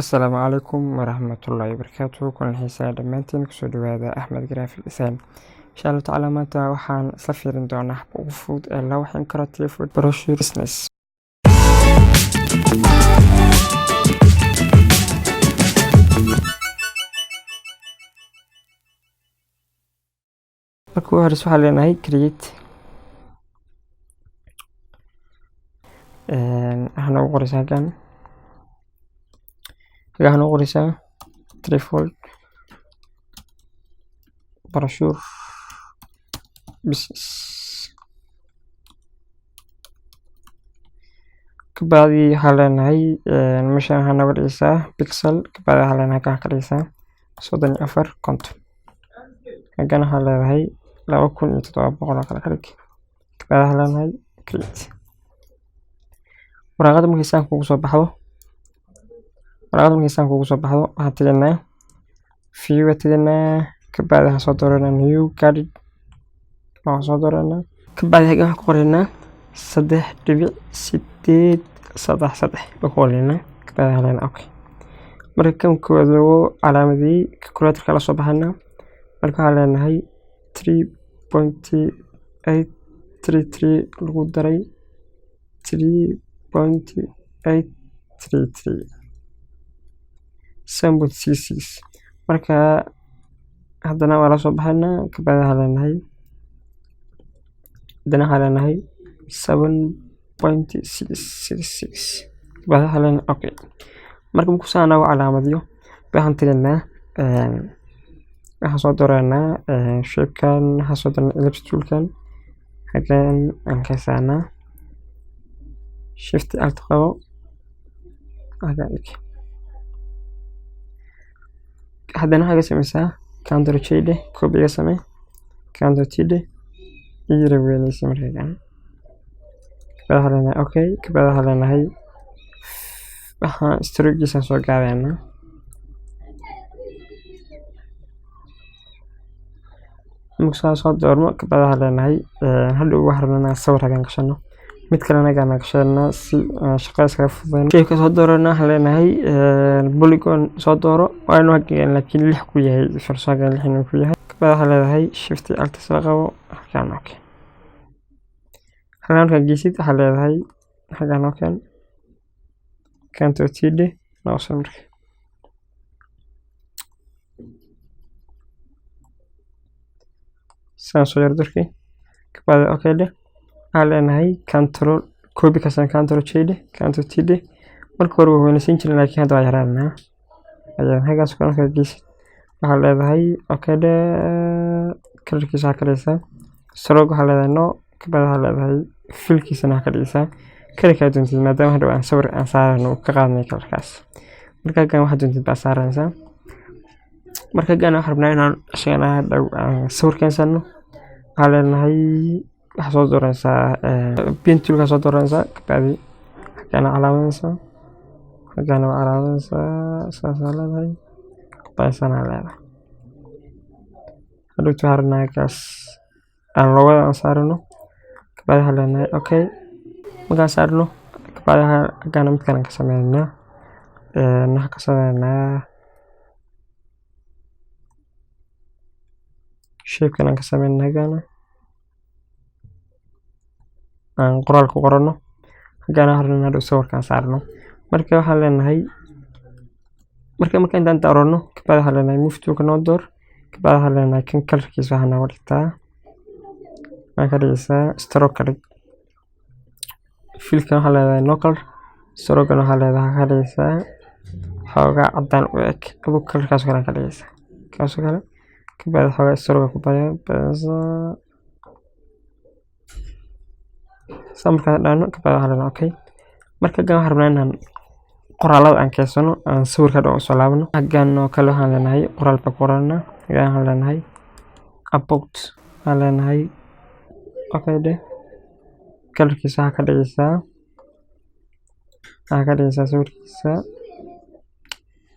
Asalaamu calaykum waraxmatullaahi wabarakaatuh. Kulan xiisaa dhammaantiin, kusoo dhawaada Axmed Graphic Design. Insha Allahu tacaala maanta waxaan isla fiirin doonaa habka ugu fudud ee loo waxin karo trifold brochure business. Marka ugu horeysa waxaan leenahay create. Waxaa noogu qoreysaa halkan, halkan waxaa noogu qoreysaa trifold brochure business. Kabacdi waxaan leenahay meeshan waxaa nooga dhigeysaa pixel. Kabacdi waxaan leenahay halkan waxaa ka dhigeysaa 34 50. Halkan waxaan leedahay 2700 oo kale ka dhig. Kabacdi waxaan leenahay create. Waraaqada markay saan kugu soo baxdo, waraaqada markay saan kugu soo baxdo, waxaan tegaynaa view baa tegaynaa. Kabacdi waxaan soo dooranaa new guided, waxaan soo dooranaa. Kabacdi halkan waxaan ku qoraynaa 3.833 baan ku qoraynaa. Kabacdi waxaan leenahay okay. Marka kan koowaad lagu calaamadiyey, calculator-ka la soo baxaynaa. Marka waxaan leenahay 3.833 lagu daray 3.833, 7.66. Marka haddana waa la soo baxaynaa. Kabacdi waxaan leenahay, haddana waxaan leenahay 7.666. Kabacdi waxaan leenahay okay. Marka markuu saan noogu calaamadiyo, waxaan tegaynaa, waxaan soo dooranaa shape-kan, waxaan soo dooranaa ellipse tool-kan. Halkan aan ka saarnaa, shift alt qabo, halkan dhig. Haddana waxaa ka sameysaa control J dheh, copy iga samee, control T dheh, ii yara weyneysa. Marka kan kabacdi waxaan leenahay okay. Kabacdi waxaan leenahay waxaan stroke-giisaan soo gaabeynaa. Marka saa soo doorno, kabacdi waxaan leenahay hadhow waxaan rabnaa inaan sawir hagan gashano, mid kalena hagan gashanaa si shaqada iskaga fududeyno. Shape-ka soo doorana, waxaan leenahay polygon soo dooro. Waa inuu hagan laakiin lix ku yahay, farso hagan lix inuu ku yahay. Kabacdi waxaan leedahay shift alt soo qabo, halkan okay. Halkan markaa geysid, waxaan leedahay halkan okay, control T dheh, noqso. Marka saan soo yar durki, kabacdi okay dheh. Waxaan leenahay control copy ka samee, control J dheh, control T dheh. Marka hore waa weynaysiin jirin, laakiin hadda waa yaraanaa. Ayaan halkaas kale markaa geysid, waxaan leedahay okay dheh. Colorkiisa waxaa ka dhigaysaa stroke, waxaa leedahay no. Kabacdi waxaa leedahay fillkiisana waxaa ka dhigaysaa colorkaa doontid, maadaama hadhow aan sawir aan saarayno ka qaadnay colorkaas. Marka halkan waxaad doontid baa saaranaysaa. Marka halkan waxaan rabnaa inaan isagana hadhow aan sawir keensano. Waxaan leenahay waxaa soo dooranaysaa pen tool-ka soo dooranaysaa. Kabacdi halkaana calaamadaysaa, halkaana waa calaamadaysaa, saasaa leedahay, kabacdi saanaa leedahay. Hadhowto waxaan rabnaa halkaas aan loogada aan saarano. Kabacdi waxaan leenahay okay. Markaan saarno, kabacdi halkaana mid kale aan ka sameynaynaa. Waxaan ka sameynaynaa shape-kan aan ka sameynaa, halkaana aan qoraal ku qorano. Halkaana waxaan rabnaa hadhow sawirkaan saarno. Marka waxaan leenahay marka intaan doorano, kabacdi waxaan leenahay move tool-ka noo door. Kabacdi waxaan leenahay kan colorkiisa waxaa nooga dhigtaa, waxaa ka dhigaysaa stroke ka dhig. Fillkan waxaa leedahay no color. Stroke-gan waxaa leedahay waxaa ka dhigaysaa xoogaa caddaan u eg, adigu colorkaas oo kale ka dhigaysaa, kaas oo kale. Kabacdi xoogaa stroke ku badanaysaa. Saa markaan dhahno, kabacdi waxaan leenahay okay. Marka halkan waxaan rabnaa inaan qoraalada aan keensano, aan sawirka hadhow usoo laabano. Halkan oo kale waxaan leenahay qoraal baa ku qoranaa. Halkan waxaan leenahay about, waxaan leenahay okay dheh. Colorkiisa waxaa ka dhigaysaa, waxaa ka dhigaysaa sawirkiisa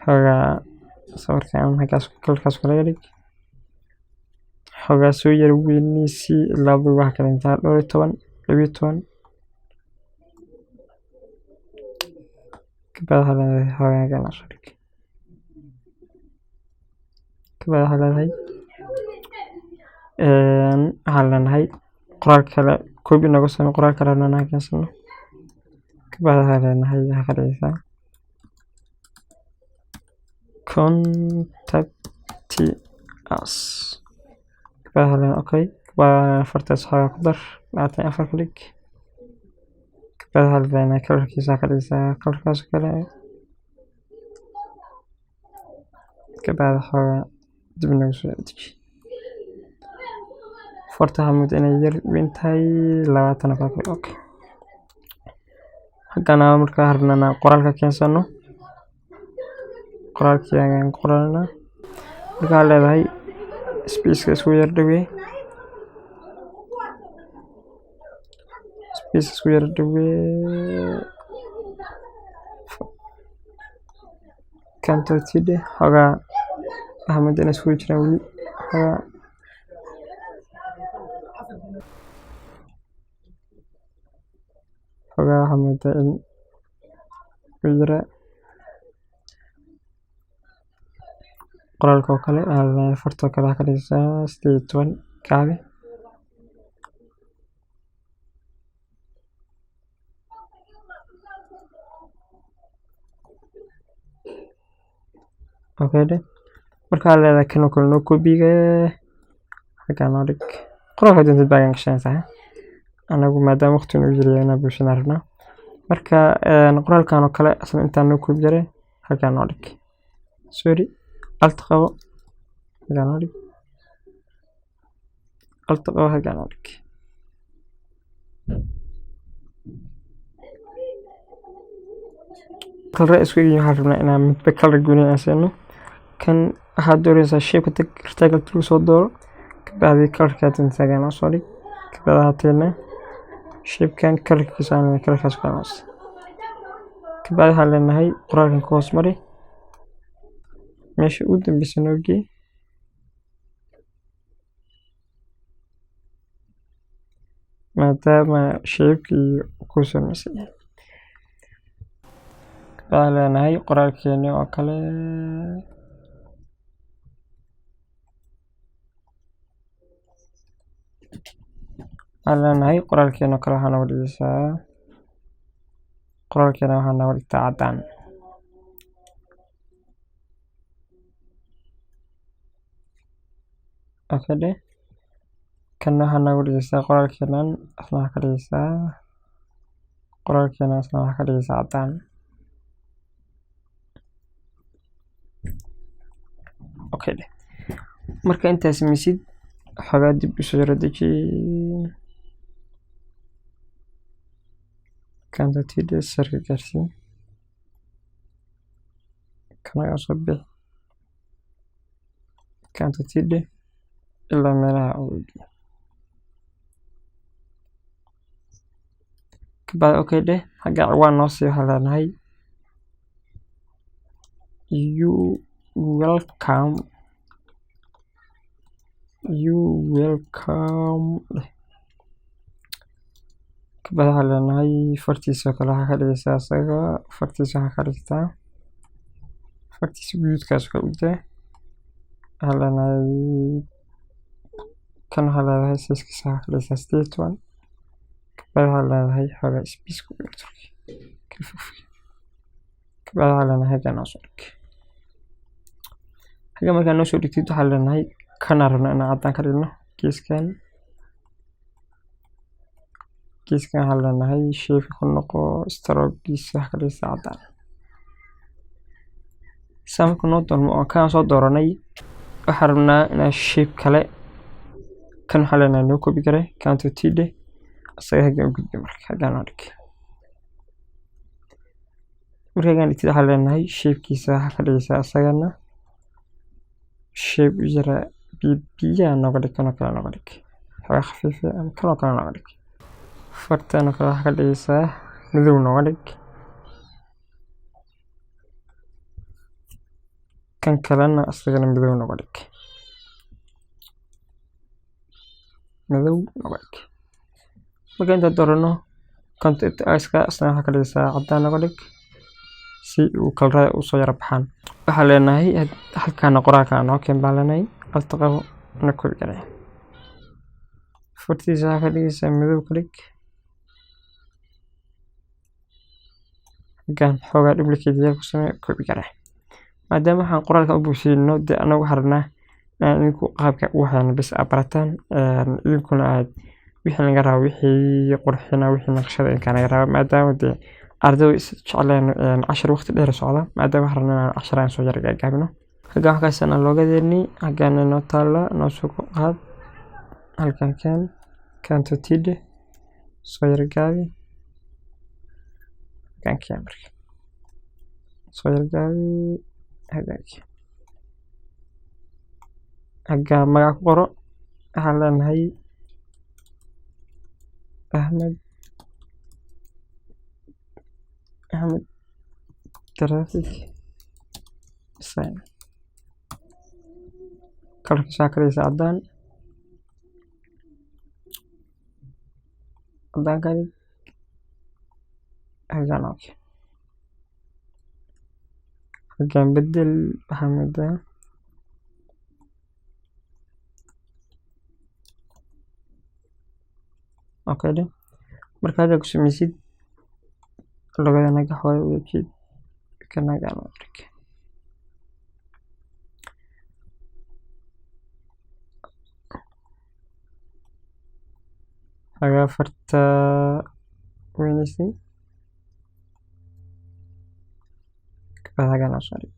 xoogaa sawirkan halkaas colorkaas kale ka dhig. Xoogaa soo yar weyneysi ilaa waxaa ka dhigtaa 14, 12. Kabacdi waxaa leedahay xoogaa noo soo dhig. Kabacdi waxaa leedahay, waxaan leenahay qoraal kale copy nooga samee. Qoraal kale rabnaa inaan keensano. Kabacdi waxaa leenahay, waxaa ka dhigaysaa "Contact us". Kabacdi waxaa leenahay okay. Kabacdi fartaas xoogaa ku dar, 24 ka dhig. Kabacdi waxaa leenahay colorkiisa ka dhigaysaa colorkaas oo kale. Kabacdi xoogaa dib noogu soo deji. Farta waxaa moodaa inay yar weyn tahay, 20 oo kale. Okay, xaggana markaa rabnaa inaan qoraalka keensano. Qoraalkii ayaan qoranaa. Marka waxaa leedahay spaceka isku yar dhawee, space isku yar dhawee. Control T dheh. Xoogaa waxaa moodaa inay isku jiraan weli xoogaa. Xoogaa waxaa moodaa in uu yara qoraalka oo kale. Waxaa leedahay farta oo kale waxaa ka dhigaysaa 18 kaabi. Okay dheh. Marka waxaa leedahay kan oo kale noo copy-ga, xaggaa noo dhig. Qoraalka doontid baa gashanaysaa. Anagu maadaama waqti nuu jirayo inaan bulshada rabnaa. Marka qoraalkan oo kale asna intaan noo copy garay, halkaa noo dhig. Sorry, alt qabo, halkaa noo dhig. Alt qabo, halkaa noo dhig. Color isku egyihiin. Waxaan rabnaa inaan midba color gooni aan siino. Kan waxaad doonaysaa shape tag, rectangle tool soo dooro. Kabacdi colorka doonta noo soo dhig. Kabacdi waxaad tegnaa shapekan colorkiisa aan colorkaas ku hoos. Kabacdi waxaan leenahay qoraalkan ku hoos mari, meesha ugu dambeysa noo gee. Maadaama shapekii ku samaysan yahay, waxaan leenahay qoraalkeeni oo kale. Waxaan leenahay qoraalkeeni oo kale waxaa nooga dhigaysaa, qoraalkeena waxaa nooga dhigtaa caddaan. Okay dheh. Kana waxaa nooga dhigaysaa qoraalkeenan asna waxaa ka dhigaysaa, qoraalkeena asna waxaa ka dhigaysaa caddaan. Okay dheh. Marka intaas samaysid, xoogaa dib usoo yara deji. Control T dheh, sarka gaarsii. Kana soo bixi. Control T dheh, ilaa meelaha uu. Kabacdi okay dheh. Xagga ciwaan noo sii. Waxaan leenahay "You welcome". "You welcome" dheh. Kabacdi waxaan leenahay fartiisa oo kale waxaa ka dhigaysaa, asaga fartiisa waxaa ka dhigtaa fartiisa guduudkaas kale u daa. Waxaan leenahay kan waxaa leedahay sizekiisa waxaa ka dhigaysaa 18. Kabacdi waxaa leedahay xoogaa space ku yar turki kala fogfog. Kabacdi waxaa leenahay xaggan noo soo dhig. Xagga markaa noo soo dhigtid, waxaan leenahay kana rabnaa inaan caddaan ka dhigno geeskan. Geeskan waxaan leenahay shape ku noqo, stroke-giisa waxaa ka dhigaysaa caddaan. Saa markuu noo doormo oo kaan soo dooranay, waxaan rabnaa inaan shape kale. Kan waxaan leenahay noo copy garay. Control T dheh. Asaga xaggan u gudbi. Marka xaggan noo dhig. Marka xaggan dhigtid, waxaan leenahay shapekiisa waxaa ka dhigaysaa asagana shape u yara biyo biyaha nooga dhig. Kanoo kale nooga dhig, xoogaa khafiif ah, ama kanoo kale nooga dhig. Fartan oo kale waxaa ka dhigaysaa madow nooga dhig. Kan kalena asagana madow nooga dhig, madow nooga dhig. Marka intaan doorano, contact us-ka asna waxaa ka dhigaysaa caddaan nooga dhig. Si uu colorada usoo yara baxaan. Waxaan leenahay halkaana qoraalka noo keen baan leenahay. Alt qabo, na copy garee. Fartiisa waxaa ka dhigaysaa madow, ka dhig. Halkan xoogaa duplicate yar ku samee, copy garee. Maadaama waxaan qoraalka u buuxino, dee anagu waxaan rabnaa inaan idinku qaabka u waxaan bes aad barataan, idinkuna aad wixii laga rabo, wixii qurxina, wixii naqshada idinka laga rabo, maadaama dee ardaydu is jecleen cashar waqti dheer socda, maadaama waxaan rabnaa inaan cashar aan soo yar gaagaabino. Halkan waxaa ka sanaa loogadeeni, halkan noo taala, noo soo qaad, halkan keen, kanto tidhe, soo yar gaabi, halkan keen, marka soo yar gaabi, halkan keen. Halkan magac ku qoro. Waxaan leenahay Ahmed Graphic Design. Colorkiisa waxaa ka dhigaysaa caddaan, caddaan ka dhig halkan. Okay, halkan bedel, waxaa moodaa. Okay dheh. Marka halkaa ku sameysid logada, naga xooyo ujeed kanagaan ark. Hagaa farta weynaysi, kabacdi hagaan soo dhig.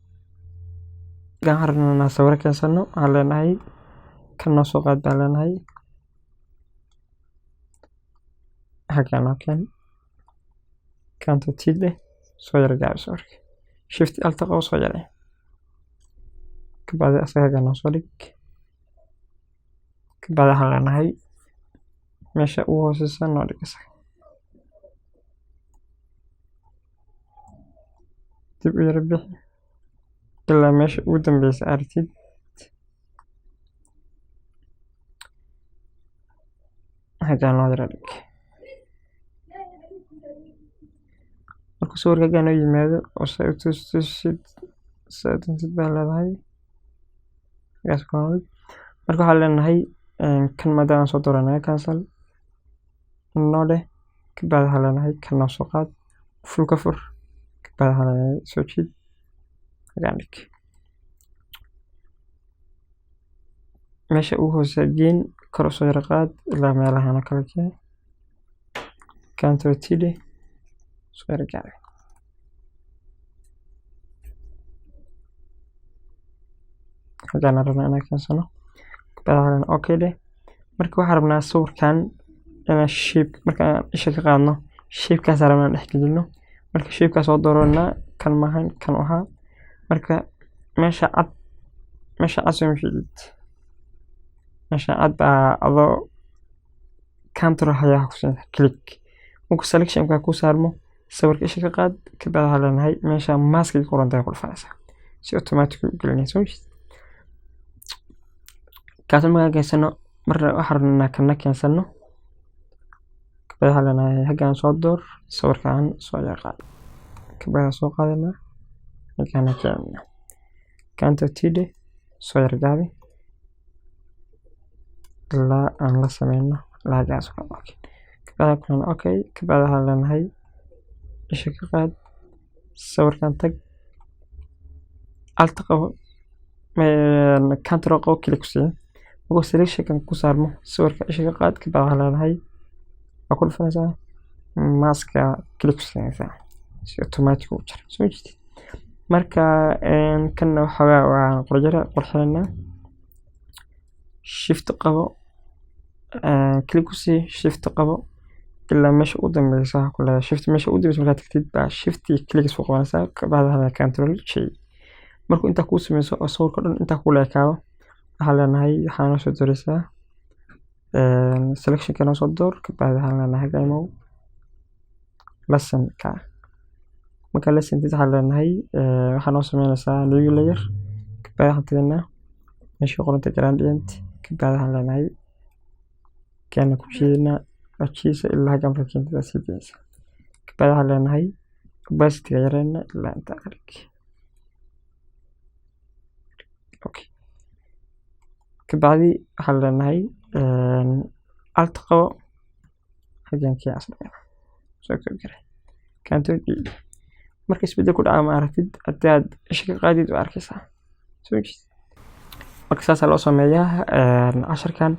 Halkan waxaan rabnaa inaan sawiro keensano. Waxaan leenahay kan noo soo qaad baan leenahay. Halkan noo keen, kanto tid leh, soo yara gaabi sawirka, shift alt qabo, soo yaree, kabacdi asaga halkan noo soo dhig. Kabacdi waxaan leenahay meesha ugu hooseysa noo dhig isaga. Dib u yara bixi ilaa meesha ugu dambeysa aragtid. Halkan noo yara dhig. Marka sawirka halkan noo yimaado oo saa u tustusid, saa doontid baa leedahay. Halkaas ku dhig. Marka waxaan leenahay kan maadaama soo dooranay, cancel noo dheh. Kabacdi waxaan leenahay kan noo soo qaad, fur ka fur. Kabacdi waxaan leenahay soo jiid, halkan dhig. Meesha ugu hooseysa geen, kor usoo yara qaad ilaa meelahan oo kale keen. Control T dheh, soo yara gaabi. Halkaan aan rabnaa inaan keensano. Kabacdi waxaan leenahay okay dheh. Marka waxaan rabnaa sawirkan inaan shape, marka aan isha ka qaadno shapekaas aan rabnaa dhex gelino. Marka shapekaas soo dooranaa, kan maahan, kan ahaa. Marka meesha cad, meesha cad soo ma jeedid, meesha cad baa adoo control hayaa ku siinaysa click. Markuu selectionka ku saarmo, sawirka isha ka qaad. Kabacdi waxaan leenahay meesha mask ay ku qoran tahay ku dhufanaysaa, si automatic u gelinaysa. Soo jeed kaas markaan keensano, marna waxaan rabnaa kana keensano. Kabacdi waxaan leenahay halkan soo door, sawirkan soo yar qaad. Kabacdi soo qaadanaa, halkan keenna, control T dheh, soo yar gaabi ilaa aan la sameyno lacagaas. Okay, kabacdi kulan. Okay, kabacdi waxaan leenahay isha ka qaad sawirkan, tag, alt qabo, control qabo, click ku sii. Markuu selectionkan ku saarmo, sawirka isha ka qaad. Kabacdi waxaan leenahay waa ku dhufanaysaa maska, click ku siinaysaa, si automatic u jaro. Soo jeedid. Marka kanna waxoogaa waan qorjara qurxinaynaa. Shift qabo, click ku sii, shift qabo ilaa meesha ugu dambeysa. Waxaa ku leedahay shift meesha ugu dambeysa markaad tagtid baa shift iyo click isku qabanaysaa. Kabacdi waxaa leedahay control J. Markuu intaa kuu sameyso oo sawirka dhan intaa kula ekaado, waxaan leenahay waxaa noo soo dooraysaa selectionka, noo soo door. Kabacdi waxaan leenahay halkan imow, lesson-ka. Marka lesson-tiis waxaan leenahay waxaa noo sameynaysaa new layer. Kabacdi waxaan tegaynaa meesha qoranta gradient. Kabacdi waxaan leenahay keena ku jiidnaa cojiisa ilaa halkan marka keentid waa sii dayeysaa. Kabacdi waxaan leenahay Opacity yareyna ilaa inta ka dhig. Okay, kabacdi waxaan leenahay Alt qabo, xaggan kii asna soo koobi kare, Control D. Marka isbedel ku dhaca ma aragtid, haddii aad isha ka qaadid waa arkaysaa, soo jeed. Marka saasaa loo sameeyaa casharkan.